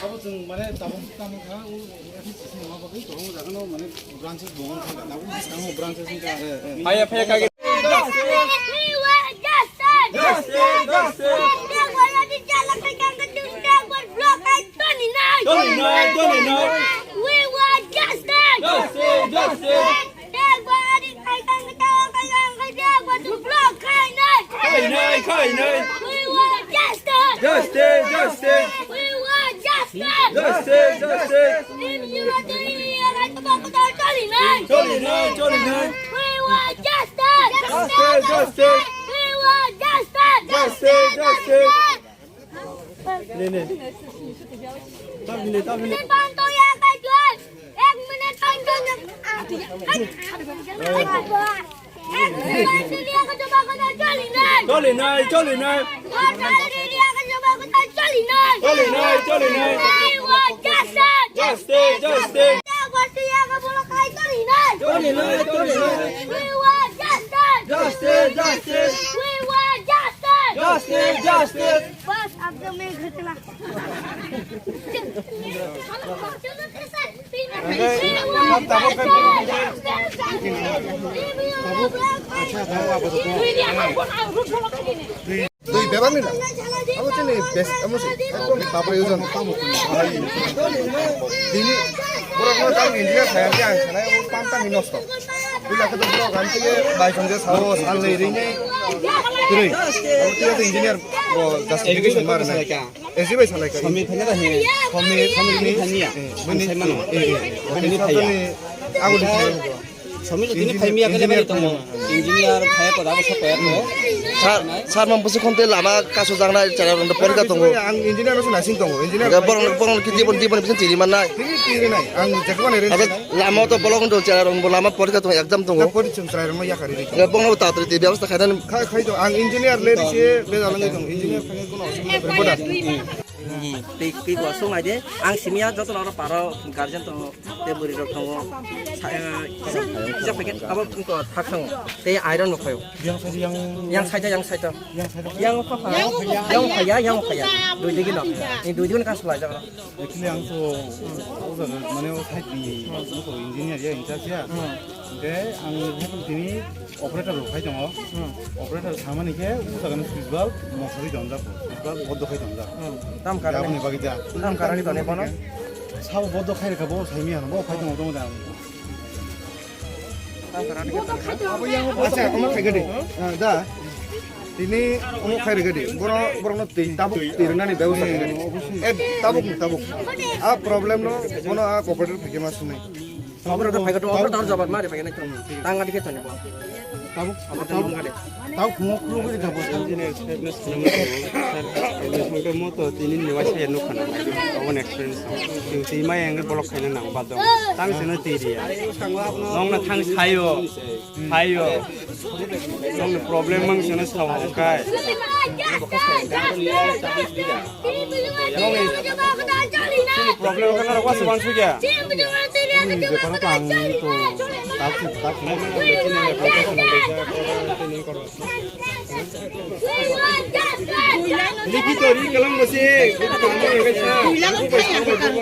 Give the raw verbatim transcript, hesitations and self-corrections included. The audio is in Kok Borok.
Abo chwng mane tabuk tamo kha, o, o, o, o jaga no mane branches bo wng kha, tabuk bwskango branches wng kha. Phaya, phaya, kage. We want justice! Justice, justice! Toni nai, toni nai. We want justice! Justice, justice! Khainai, khainai. We want justice. Justice, justice. We want justice. Justice, justice. Choli nai, choli nai. We want justice. Justice, justice. We want justice. Justice, justice. Ne, ne. Tabile, tabile. Ek minute, ek minute. Choli nai, choli nai. Choli nai, choli nai. Justice, justice. Choli nai, choli nai. Justice, justice. Justice, justice. Bas, ab to main ghotna. Twi bebak ni na. Abo chini bes, amo si. Ekdom tabuk ojon. Bini borok no tang engineer saya ke ang sana, o panta ni nosto. Bila kata borok ang tiye bai song je sao, san le ri ne. Twi. Abo tiye engineer bo justification mar na. Esi bai salai ka. Samir thani da he. Samir, Samir ni thani ya. Mani sai mano. Mani thaya. Abo ni thaya. Samir tini phai miya kele bari tongo. Engineer phai ko da ko sapa ko. Sir, sir, mam busi khonte lama kasu jangna chara rong porikha tongo. Ang engineer no nasing tongo. Engineer. Borong, borong ki dibon, dibon bisin tiri manai. Tiri, tiri nai. Ang jekma ne ren. Lama to bolong do chara rong lama porikha tongo, exam tongo. Porikha tongo, chara rong yakari. Borong ta tiri bebostha khaina. Khai, khai to ang engineer le se be jalang tongo. Engineer khai kono. Tei, tei bo aswk nai de, ang simi ya joto no aro paro guardian tongo, tei bwrwi rok tongo. Sa-, eh, kisa, kisa packet abo wngkha thak tongo. Tei iron bo khaio. Yang side, yang, yang side, yang side. Yang side. Yang pha, yang pha ya, yang pha ya. Dui digi no. Ni dui digi no kas lai jaga. Actually, ang to, o jaga, mane, o side ni, o to engineer ya, in charge ya. Hmm. Hingke ang tini operator rok khai tongo. Hmm. Operator samani khe o jaga ni switch bulb mosori tonjak, switch bulb bodo khai tonjak. Hmm. Tam karani. Aboni bagwi da. Tam karani toni bono? Sao bodo khai rwkha bo saimi ano bo khai tongo tongo da. Tam karani. Acha, omo khai gadi. Ah, da. Tini omo khai rwgadi. Boro, boro no twi tabuk twi rwnani bebostha khai gadi. Eh, tabuk ni tabuk. A problem no bono a operator phai khe ma sunai. Obo rok phai khe to, obo rok to jobab ma ri phai khe nai to. Tang adi khe to ni bo. Tabuk, tabuk, tabuk phungo kru guri tabuk. Engineer sir no swnam no sir, sir, mo to tini ni waisa ya nukha na. Obo experience. Twi, twi ma yang block khaina nang bad dong. Tang se no twi ri ya. Nong na thang sayo. Sayo. Nong problem mang se no sao kai. Nongni problem wngkha norok wansuk wansuk ya. Bini beparo to ang to tak tak Likhi to ri kalang bo se.